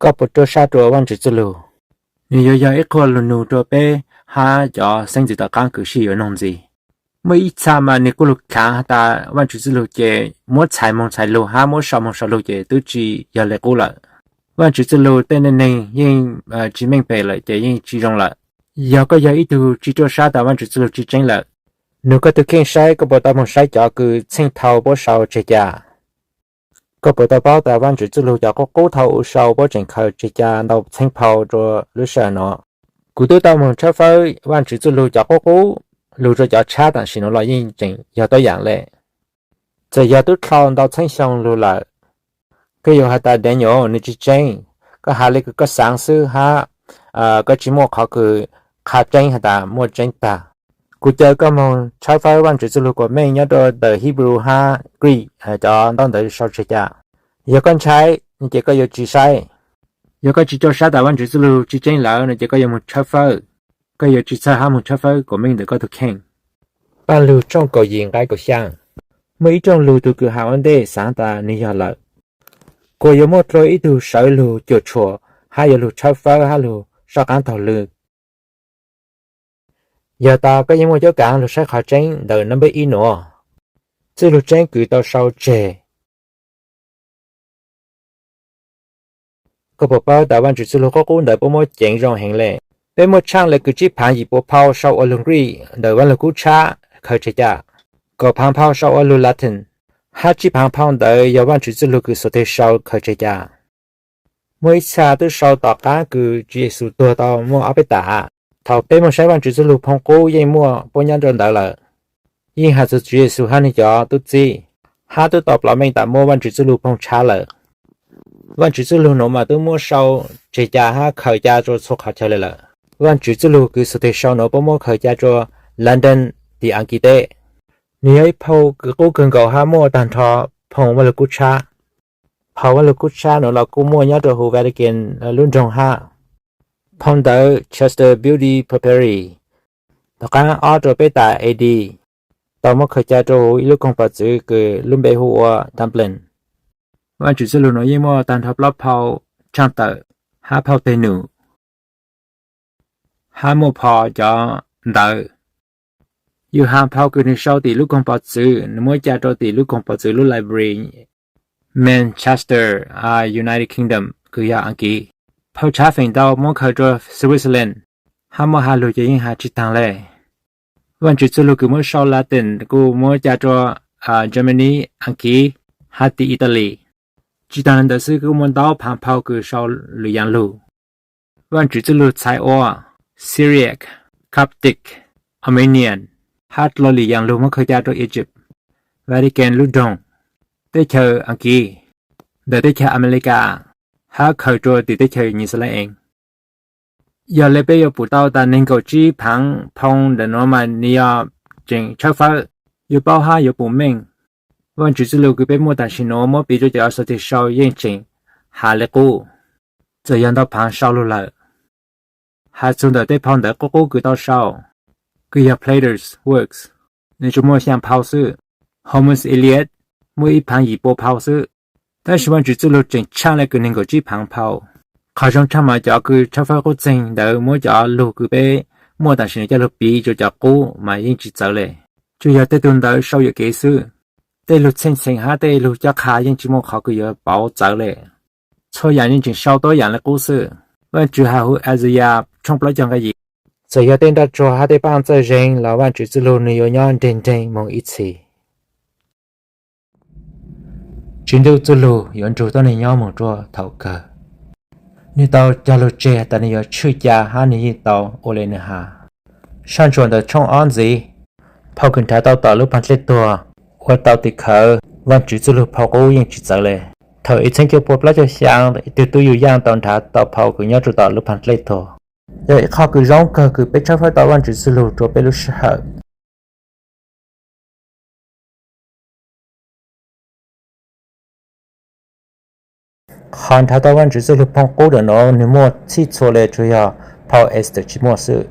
Koj puas ruaj sab rua Vaajtswv txuj lug? Nwg yuav yog ib qho lug nug rua peb hab cov xeeb ntxwv tom qaab kws sib yuav noog ntxiv. Muaj ib txha mas nwg kuj lug khaav has tas Vaajtswv txuj lug ces muab txhais moog txhais lug hab muab sau moog sau lug ces tub tsi yog le qub lawm. Vaajtswv txuj lug tej neej neeg yeej tsi meej pem lawm ces yeej tsi zoo lawm. Yog koj yog ib tug tsi ruaj sab tas Vaajtswv txuj lug tsi tseeb lawm, nug koj tug kheej saib koj puas tau moog saib cov kws txheej thaus puab sau tseg ca. Koj puas tau paub tas Vaajtswv txuj lug cov qub qub thaus u sau puab tseem khaws tseg ca ntau txheeb phau rua lub sij hawm nuav. Kuv tub tau moog tshawb fawb Vaajtswv txuj lug cov qub qub lug rua cov tshab tam sim nuav los yeej tseem yog tuab yaam le. Txawm yog tub dlhau ntau txheeb xyoo lug lawm, koj yuav has tas Daniel, nwg tsi tseeb, koj has le kws koj xaav xwb hab koj tsi muaj qhov kws qha tseeb has tas muaj tseeb tag. Kuv caw koj moog tshawb fawb Vaajtswv txuj lug kuas meej nyob rua ntawm Hebrew hab Greek cov ntaub ntawv sau tseg ca. Yog koj ntshai ces koj yuav tsi saib. Yog koj tsi ruaj sab tas Vaajtswv txuj lug tsi tseeb lawm no ces koj yuav moog tshawb fawb. Koj yuav tsi txhawj hab moog tshawb fawb kuas meej ntawm koj tug kheej. Paaj Lug tshooj kaum yim nqai kaum xyaa. Muaj ib rooj lug tug kws has ua ntej xaav tas nwg yog lawm, kuas yuav muaj dlua ib tug sawv lug cuam tshuam hab yuav lug tshawb fawb hab lug soj qaab taug lw. Yog tas koj yeej muaj cuab kaav lug saib qhov tseeb ntawm number ib nuav, txuj lug tseeb kws tau sau tseg. Koj puas paub tas Vaajtswv txuj lug qub qub ntawd puab muab ceev zoo heev le? Peb muaj tshaaj le kws tsib phaav yim puas phau sau ua lug Greek ntawm Vaaj Lug Kub Tshab khaws tseg ca, kaum phaav phau sau ua lug Latin, hab tsib phaav phau ntawd yog Vaajtswv txuj lug kws Xuv Teg sau khaws tseg ca. Muaj ib txha tub sau tom qaab kws Tswv Yexus tuag tau muaj ob peb tas. Thaum peb muaj saib Vaajtswv txuj lug phooj qub yeej muaj puab nyob rua ntawd lawm, yeej has txug Tswv Yexus hab nwg cov tub txib, hab tub tau plov meej tas muab Vaajtswv txuj lug phooj tshab lawm. Vaajtswv txuj lug nuav mas tub muab sau tseg ca hab khaws ca rua txhua qhov chaw le lawm. Vaajtswv txuj lug kws Xuv Teg sau nuav puab muab khaws ca rua London tim Aas Kiv teb. Nwg yog ib phau kws qub kawg nkaus hab muaj taag nrho phoo Vaaj Lug Kub Tshab. Phau Vaaj Lug Kub Tshab nuav los kuj muaj nyob rua huv Vatican lub nroog hab. Phau ntawv Chester Beatty Papyri tom qaab ob rua peb tas A D tau muab khaws ca rua huv ib lub koog pov txwv kws lub npe hu ua Dublin. Vaajtswv txuj lug nuav yeej muaj taag nrho plaub phau tshaaj tawm hab phau teg num hab muaj phau cov ntawv. Yug has phau kws nwg sau tim lub koog pov txwv, nwg muab ca rua tim lub koog pov txwv lub library Manchester, United Kingdom kws yog Aas Kiv. Phau tshab feem ntau muab khaws rua Switzerland, hab muaj has lug ces yeej has tsi taag le. Vaajtswv txuj lug kws muab sau Latin kuj muab ca rua Germany, Aas Kiv, hab tim Italy. Tsi taag le ntawd xwb kuj muaj ntau phaav phau kws sau lwm yaam lug. Vaajtswv txuj lug txhais ua Syriac, Coptic, Armenian, hab dlua lwm yaam lug muab khaws ca rua Egypt, Vatican lub nroog, teb chaws Aas Kiv, ntawm teb chaws Amelikas, hab khaws rua tim teb chaws New Zealand. Yog le peb yuav pum tau tas neeg nkaum tsib phaav phoo ntawm nuav mas nwg yog tseem tshawb fawb, yuav paub hab yuav pum meej. Vaajtswv txuj lug kws peb muaj tam sim nuav muab piv rua cov Xuv Teg sau yeej tseem has le qub, txawm yog ntau phaav sau lug lawm. Has txug ntawm tej phau ntawv qub qub kws tau sau, kws yog Plater's works, nwg tsuas muaj xyaa phau xwb. Homer's Iliad muaj ib phaav yim pua phau xwb, tab sis Vaajtswv txuj lug tseem tshaaj le kws neeg nkaum tsib phaav phau. Qhov zoo tshaaj mas cov kws tshawb fawb qub txeeg ntawd muab cov lug kws peb muaj tam sim nuav coj lug piv rua cov qub mas yeej tsi txawv le. Tsuas yog tej tug ntawv sau yuam kev xwb, tej lug txheej txheem hab tej lug cob qha yeej tsi muaj qhov kws yuav pauv txawv le. Txhua yaam yeej tseem sau tuab yaam le qub xwb. Vaajtswv has huv Exodus tshooj plaub caug nqai yim, txawm yog tej nroj tsuag hab tej paaj txawj zeeg los Vaajtswv txuj lug nwg yuav nyob nreeg nreeg moog ib txhis. Tswv Ntuj txuj lug yuav nrug tuab neeg nyob moog rua thaum kawg. Nwg tau cog lug tseg tas nwg yuav tshwj ca hab nwg yeej tau ua le nwg has. Saaj ntsuam ntawm tshooj ob ntxiv, phau kws nrhav tau tom lub Paag Dlej Tuag ua tau tim khawv Vaajtswv txuj lug phau qub yeej tsi txawv le. Thaum ib txheeb cuaj pua plaub caug xyaa, ib tug tub yug yaaj tau nrhav tau phau kws nyob rua tom lub Paag Dlej Tuag, yog ib qho kws zoo kawg kws peb tshawb fawb tau Vaajtswv txuj lug rua peb lub sij hawm. Qhov nrhav tau Vaajtswv txuj lug phau qub ntawm nuav nwg muaj txhij txhua le, tsuas yog phau Esther tsi muaj xwb.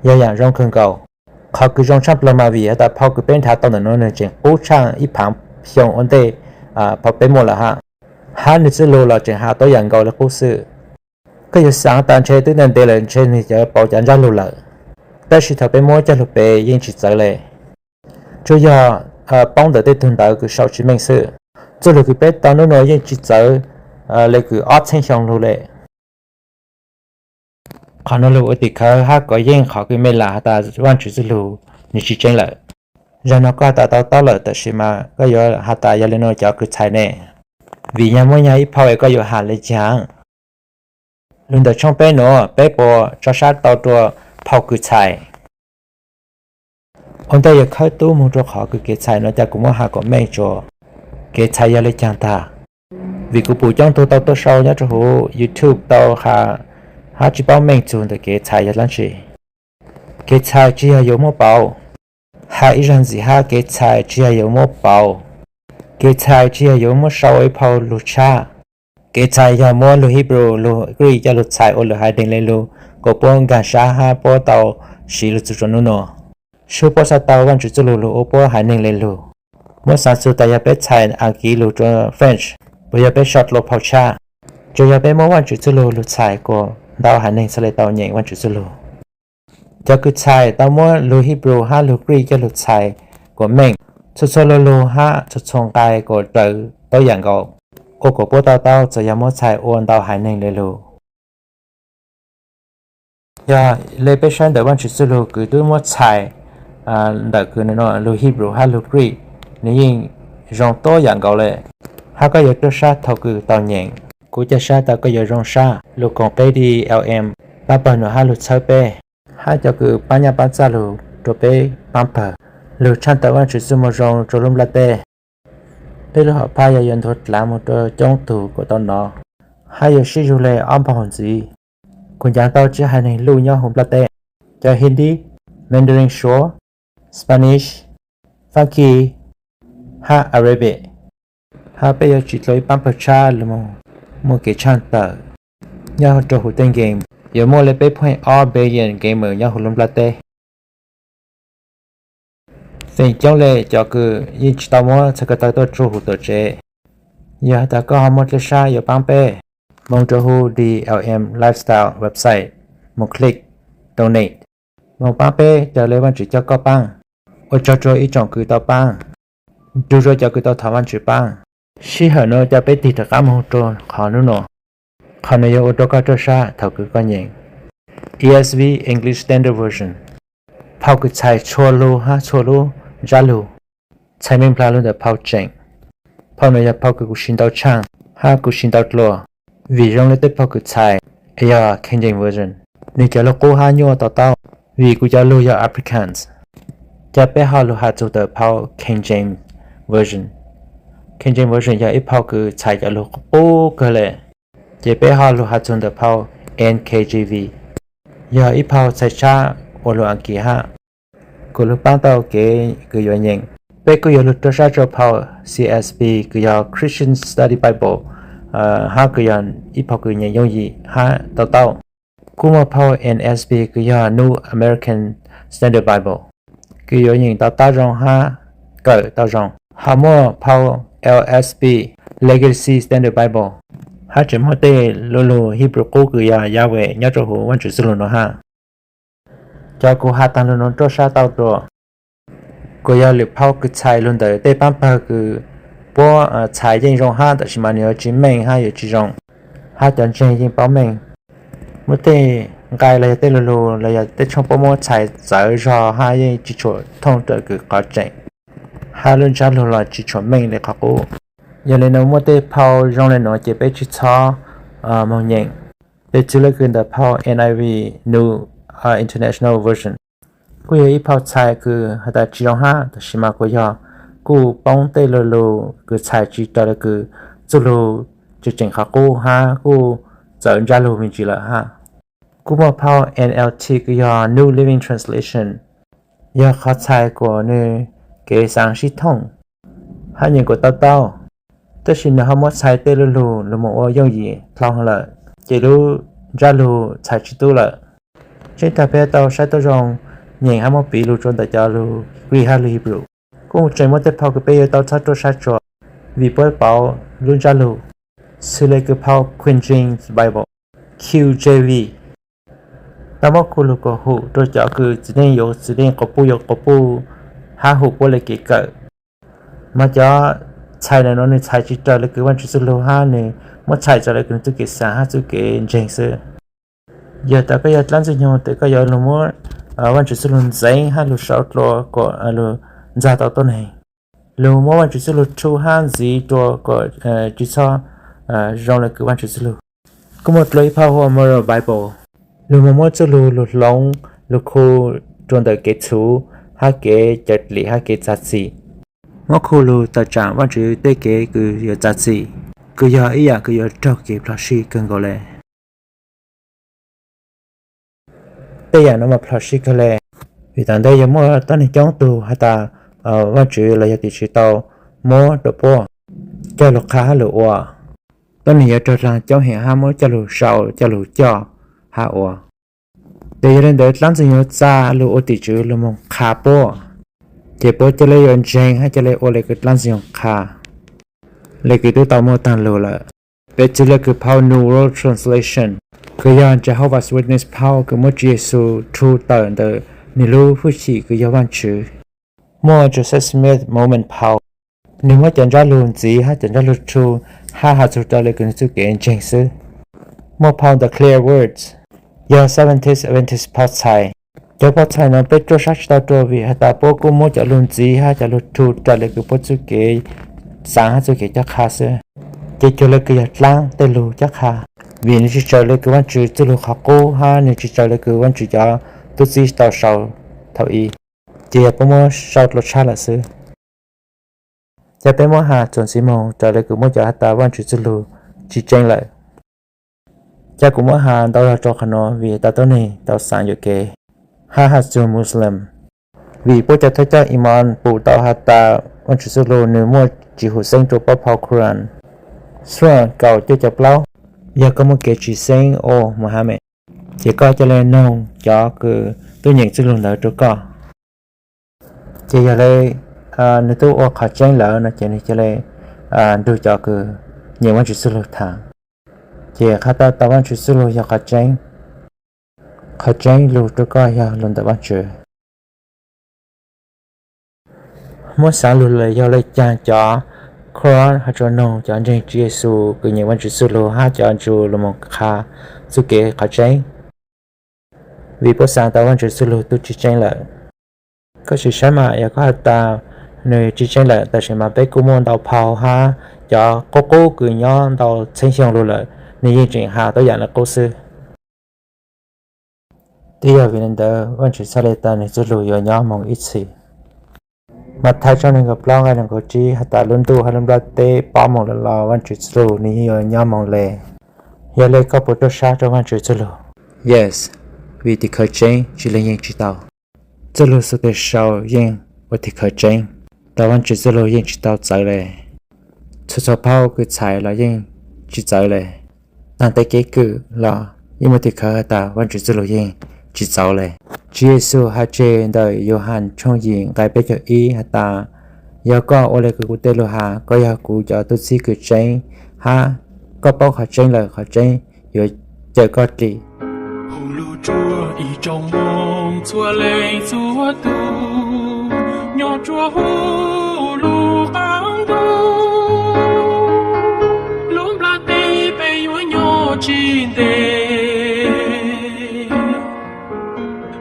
Yog yaam zoo kawg nkaus. Qhov kws zoo tshaaj plawg mas vim has tas phau kws peb nrhav tau ntawm nuav nwg tseem qub tshaaj ib phaav xyoo ua ntej phau peb muaj lawm hab, hab nwg txuj lug los tseem has tuab yaam nkaus le qub xwb. Koj yuav xaav tas ntshe twb ntev ntev lawm ntshe nws cov pauv cov ntsab lug lawm, tab sis thaum peb muab coj lug pem yeej tsis txawv le. Tsuas yog poob ntawm tej tug ntawv kws sau tsis meej xwb. Txuj lug kws peb tau nub nua yeej tsis txawv le kws ob txheeb xyoo lug le. Qhov no lug ua tim khawv hab kov yeej qhov kws mej lam has tas Vaajtswv txuj lug nws tsis tseeb lawm. Zaum no koj has tas tau taub lawm, tab sis mas koj yuav has tas yog le nuav cov kws txhais ne, vim nyag muab nyag ib phau es koj yuav has le caag? Lug ntawm tshooj peb nuav peb puas tso sab tau rua phau kws txhais? Ua ntej yuav khawb tub moog rua qhov kws kev txhais no, ca kuv muab has kom meej tso. Kev txhais yog le caag tag? Vim kuv pum coob tug tau tuaj sau nyob rua huv YouTube tau has hab tsis paub meej txug ntawm kev txhais yog dlaab tsi. Kev txhais tsis yog yuav muab pauv. Has ib zaag ntxiv hab, kev txhais tsis yog yuav muab pauv. Kev txhais tsis yog yuav muab sau ua ib phau lug tshab. Kev txhais yog muab lug Hebrew lug Greek coj lug txhais ua lwm haiv neeg le lug kom puab nkaag sab hab puab tau siv lug txug rua nub nua. Sub puab xaav tau Vaajtswv txuj lug lug ua puab haiv neeg le lug. Muab xaav txug tas yog peb txhais Akiv lug rua French, puas yog peb sau dlua phau tshab? Tsuas yog peb muab Vaajtswv txuj lug lug txhais kom ntau haiv neeg txhaj le tau nyeem Vaajtswv txuj lug. Cov kws txhais tau muab lug Hebrew hab lug Greek coj lug txhais kom meej, txhua txhua lu lug hab txhua txhua nqai kom raws tau yaam nkaus, ua kom puab tau taub txawm yog muab txhais ua ntau haiv neeg le lug. Yog le peb saib ntawm Vaajtswv txuj lug kws twb muab txhais ntawm kws lug Hebrew hab lug Greek, nws yeej zoo tuab yaam nkaus le. Hab koj yuav tuaj sab thaum kws tau nyeem. Kuv ca sab tas koj yuav zoo sab lug koom peb di lm paab pawg nua hab lug txhawb peb, hab cov kws paab nyaj paab txag lug rua peb paab pawg, lug tshaj tawm Vaajtswv txuj moo zoo rua lub nplaj teb. Peb lub hom phaj yog yuav nthuav dlaav moog rua coob tug kom tau nov, hab yuav sib zug le ob npaug ntxiv. Kuv ncav tau tsib haiv neeg luj nyob huv nplaj teb, cov Hindi, Mandarin suav, Spanish, Fakhi, hab Arabic. Hab peb yuav tsim dlua ib paab pawg tshab lug moog muaj kev tshaj tawm nyob rua huv tej game. Yuav muaj le peb point ob billion gamer nyob huv lub nplaj teb. Feem coob le cov kws yeej tsis tau muab txhais ko taw tuaj tsuj huv tuam tsev. Yog has tas koj ho muaj dlej sab yuav paab peb, moog rua huv di lm lifestyle website, moog click donate, moog paab peb raws le Vaajtswv coj koj paab. Ua tsaug rua ib tsoom kws tau paab, nrug rua cov kws tau thov Vaajtswv paab. Sij hawm nuav ca peb tig rov qaab moog rua qhov nub nua. Qhov nuav yuav ua rua koj tuaj sab thaum kws koj nyeem ESV, English Standard Version. Phau kws txhais txhua lug hab txhua lub ntsab lug, txhais meej nplaag lug ntawm phau tseem. Phau nuav yog phau kws kuv siv ntau tshaaj hab kuv siv ntau dlua, vim zoo le tej phau kws txhais yog King James Version, nwg cov lug qub hab nyuaj to taub, vim kuv cov lug yog Afrikaans. Ca peb ho lug has txug ntawm phau King James Version. King James Version yog ib phau kws txhais cov lug qub kawg le. Ces peb ho lug has txug ntawm phau N K J V, yog ib phau txhais tshab ua lug Akiv hab. Kuv lug paab tau kev kws yuav nyeem. Peb kuj yuav lug tuaj sab rua phau C S B kws yog Christian Study Bible, hab kws yog ib phau kws nyeem yooj yim hab to taub. Kuj muaj phau N S B kws yog New American Standard Bible, kws yuav nyeem to taub zoo hab kawm tau zoo. Ho muaj phau L S B, Legacy Standard Bible, hab tseem muaj tej lu lug Hebrew qub kws yog Yahweh nyob rua huv Vaajtswv txuj lug nuav hab. Cov kuv has taag lug nuav tuaj sab tau dlua. Kuas yog lwm phau kws txhais lug ntawm tej paab pawg kws puab txhais yeej zoo hab, tab sis mas nwg yuav tsis meej hab yuav tsis zoo, hab cov ntseeg yeej paub meej. Muaj tej nqai los yog tej lu lug los yog tej tshooj puab muab txhais txawv zog hab yeej tsis tshua thooj raws kws qhov tseem, hab lub ntsab lug los tsis tshua meej le qhov qub. Yog le nuav muaj tej phau zoo le nuav ces peb tsis txhob moog nyeem. Peb txwv le kws ntawm phau N I V, New International Version, kuj yog ib phau txhais kws has tas tsis zoo hab, tab sis mas kuj yog kuj poob tej lu lug kws txhais tsis raws le kws txuj lug tseem tseem qhov qub hab kuj txawv ntsab lug me ntsis lawm hab. Kuj muaj phau N L T kws yog New Living Translation, yog qhov txhais kuas nwg kev xaav sib thooj hab nyeem kuas tau taub, tab sis nwg ho muab txhais tej lu lug lug moog ua yooj yim dlhau lawm, ces lub ntsab lug txhais tsis tub lawm. Tseeb tag peb tau saib tuab zoo, nyeem hab muab piv lug rua ntawm cov lug Greek hab lug Hebrew. Kuj tseem muaj tej phau kws peb yuav tau txhob tuaj sab tsua, vim puab pauv lub ntsab lug, xws le kws phau King James Bible. Q J V. Tau muab khu lug kom hum rua cov kws txiv neej yuav txiv neej, quas puj yuav quas puj, hab hum puab le kev kawm. Mas cov txhais ntawm nuav nwg txhais tsi raws le kws Vaajtswv txuj lug hab nwg muab txhais raws le kws nwg txuj kev xaav hab txuj kev ntseeg xwb. Yog tas koj yog dlaab ntxwg nyoog tes koj yuav lug muab Vaajtswv txuj lug ntxeev hab lug sau dlua kom lug ntxag tau tuab neeg. Lug muab Vaajtswv txuj lug rhu hab ntxiv dlua kom tsi txhob zoo le kws Vaajtswv txuj lug. Kuj muaj dlua ib phau hu ua Moral Bible. Lug moog muab txuj lug lug hloov lug khu rua ntawm kev txhum hab kev cawm dlim hab kev txav txim. Muab khu lug tawm tsaam Vaajtswv tej kev kws yuav txav txim, kws yog ib yaam kws yuav raug kev plhov sij kawg nkaus le. Tej yaam nuav mas plhov sij kawg le, vim tom ntej yuav muaj tuab neeg coob tug has tas Vaajtswv los yog tim tswv tau muab rua puab coj lug qha hab lug ua. Tuab neeg yuav raug dlaag coob heev hab muab coj lug sau coj lug coj hab ua. Ces yog le ntawd dlaab ntxwg nyoog txag lug ua tim tswv lug moog qha puab, ces puab ca le yuav ntseeg hab ca le ua le kws dlaab ntxwg nyoog qha, le kws tub tau muaj taag lug lawm. Peb txwv le kws phau New World Translation, kws yog Jehovah's Witness phau kws muab Tswv Yexus rhu tawm ntawm nwg lub hwj chim kws yog Vaajtswv. Muaj Joseph Smith Molman phau, nwg muab cov ntsab lug ntxiv hab cov ntsab lug rhu hab has txug raws le kws nwg txuj kev ntseeg xwb. Muaj phau The Clear Words, yog Seventh-day Adventist phau txhais. Cov phau txhais nuav peb ruaj sab tsi tau rua vim has tas puab kuj muab cov lug ntxiv hab cov lug rhu raws le kws puab txuj kev xaav hab txuj kev cob qha xwb. Ces cuag le kws yog dlaab tej lug cob qha, vim nwg tsi tsaws le kws Vaajtswv txuj lug qhov qub hab nwg tsi tsaws le kws Vaajtswv cov tub txib tau sau thaum ub, ces yog puab muab sau dlua tshab lawm xwb. Ca peb muab has txuas ntxiv moog raws le kws muaj cov has tas Vaajtswv txuj lug tsi tseeb lawm. Ca kuv muab has ntau zog rua qhov nuav vim tas tuab neeg tau xaav yuam kev hab has txug Muslim. Vim puab cov thawj coj Imam pum tau has tas Vaajtswv txuj lug nwg muaj tsis hum xeeb rua puab phau Quran, suaj kaum cuaj caum plaub. Yog koj muaj kev tsis xeeb ua Muhammad, ces koj ca le noog cov kws tub nyeem txuj lug ntawd rua koj. Ces yog le nwg tub ua qhov tseeb lawm no ces nwg ca le nrug cov kws nyeem Vaajtswv txuj lug thaam. Ces qha tau tas Vaajtswv txuj lug yog qhov tseeb, qhov tseeb lug rua koj yog lug ntawm Vaajtswv. Muab xaav lug le yog le caag cov Quran has txug noog cov ntseeg Tswv Yexus kws nyeem Vaajtswv txuj lug hab cov ntsuj lug moog qha txuj kev qhov tseeb, vim puab xaav tas Vaajtswv txuj lug tub tsis tseeb lawm. Koj sim saib mas yog koj has tas nwg tsis tseeb lawm, tab sis mas peb kuj muaj ntau phau hab cov qub qub kws nyob ntau txheeb xyoo lug lawm, nwg yeej tseem has tuab yaam le qub xwb. Twb yog vim le ntawd Vaajtswv txhaj le tas nwg txuj lug yuav nyob moog ib txhis. Mathais tshooj neeg nkaum plaub nqai neeg nkaum tsib has tas lub ntuj hab lub nplaj teb pob moog lawm los Vaajtswv txuj lug nwg yeej yuav nyob moog le. Yog le koj puas ruaj sab rua Vaajtswv txuj lug? Yes, vim tim khawv tseeb tsi le yeej tsi tau. Txuj lug xuas tes sau yeej ua tim khawv tseeb, tas Vaajtswv txuj lug yeej tsi tau txawv le. Txhua txhua phau kws txhais los yeej tsi txawv le. Taag tes kev kwm los yeej muaj tim khawv has tas Vaajtswv txuj lug yeej tsi txawv le. Tswv Yexus has tseg ntawm Yauhas tshooj yim nqai peb caug ib has tas, yog koj ua le kws kuv tej lug has, koj yog kuv cov tub txib kws tseeb, hab koj paub qhov tseeb lawm qhov tseeb yuav cawm koj dim. Hu lug rua ib tsoom Moob txhua leej txhua tug, nyob rua huv lub qaab ntuj, lub nplaj teb peb yuav nyob tsis ntev,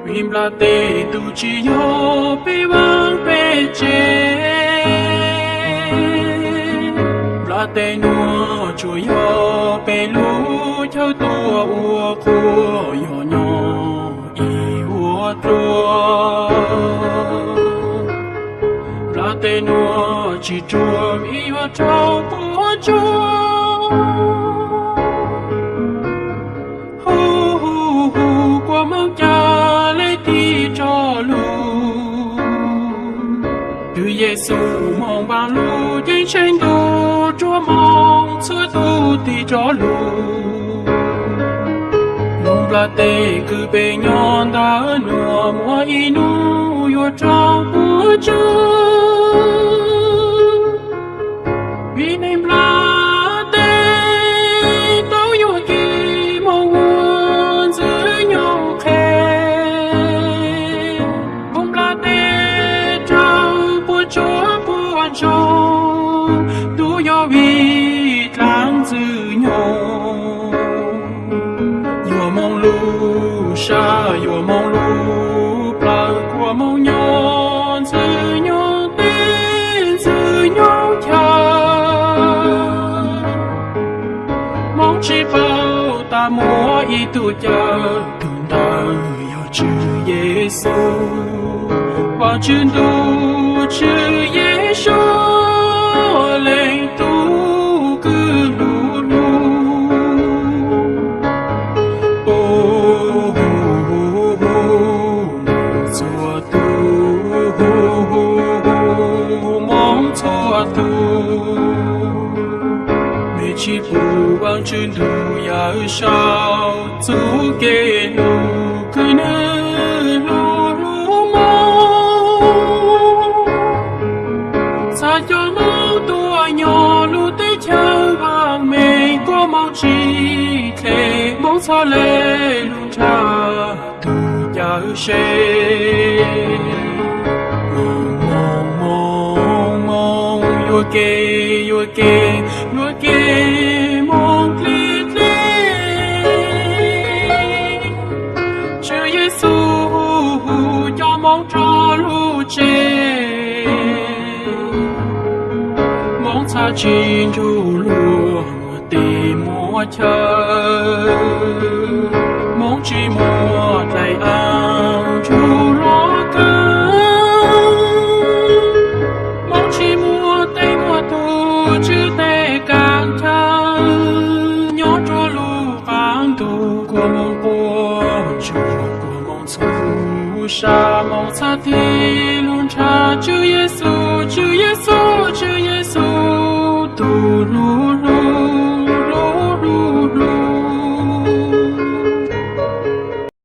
vim nplaj teb tub tsis yog peb vaaj peb tsev. Nplaj teb nuav tsuas yog peb lub chaw tuaj ua qhua, yog nyob ib vuag dlua. Nplaj teb nuav tsis ruam ib yuav raug puab tsuj. Hu hu hu, kua moog ca le tig tso lug. Tswv Yexus moog npaaj lug ceeb tsheej ntuj, rua moog txhua tug tig tso lug. Lub nplaj teb kws peb nyob ntawm nuav muaj ib nub yuav raug puab tsuj, vim neeg nplaj teb tau yuam kev moog ua Sab yuav Hmoob lub plawv kua Hmoob nyob ntxwg nyoog teb ntxwg nyoog chaw. Hmoob tsis paub tas muaj ib tug caw, tus ntawd yog Tswv Yexus, Vajtswv ntuj Tswv Yexus leej tub kwv lub hlub. Txhua tus, Hmoob txhua tus, mej tsis pum Vajtswv ntuj yawm saub txuj kev hlub, kwv nws hlub hlub Hmoob. Txhaj coj Hmoob tuaj nyob lub teb chaws vam meej, kua Hmoob tsis dle, Hmoob txhaj le lub ntshav tus cawm sev. Hmoob, Hmoob, Hmoob, Hmoob, yuam kev, yuam kev, yuam kev Hmoob dlig dlig. Tswv Yexus hu hu coj Hmoob rov lub tsev. Hmoob txhaj tsis nrug luag muaj teb muaj chaw, Hmoob tsis muaj dlaim av nrug luag kawg. Hmoob tsis muaj tej muaj tug tswv teb kav chaw, nyob rua lub qaab ntug kua Hmoob quaj ntsuag, kua Hmoob txhub sa, Hmoob txhaj tig lub ntshav Tswv Yexus, Tswv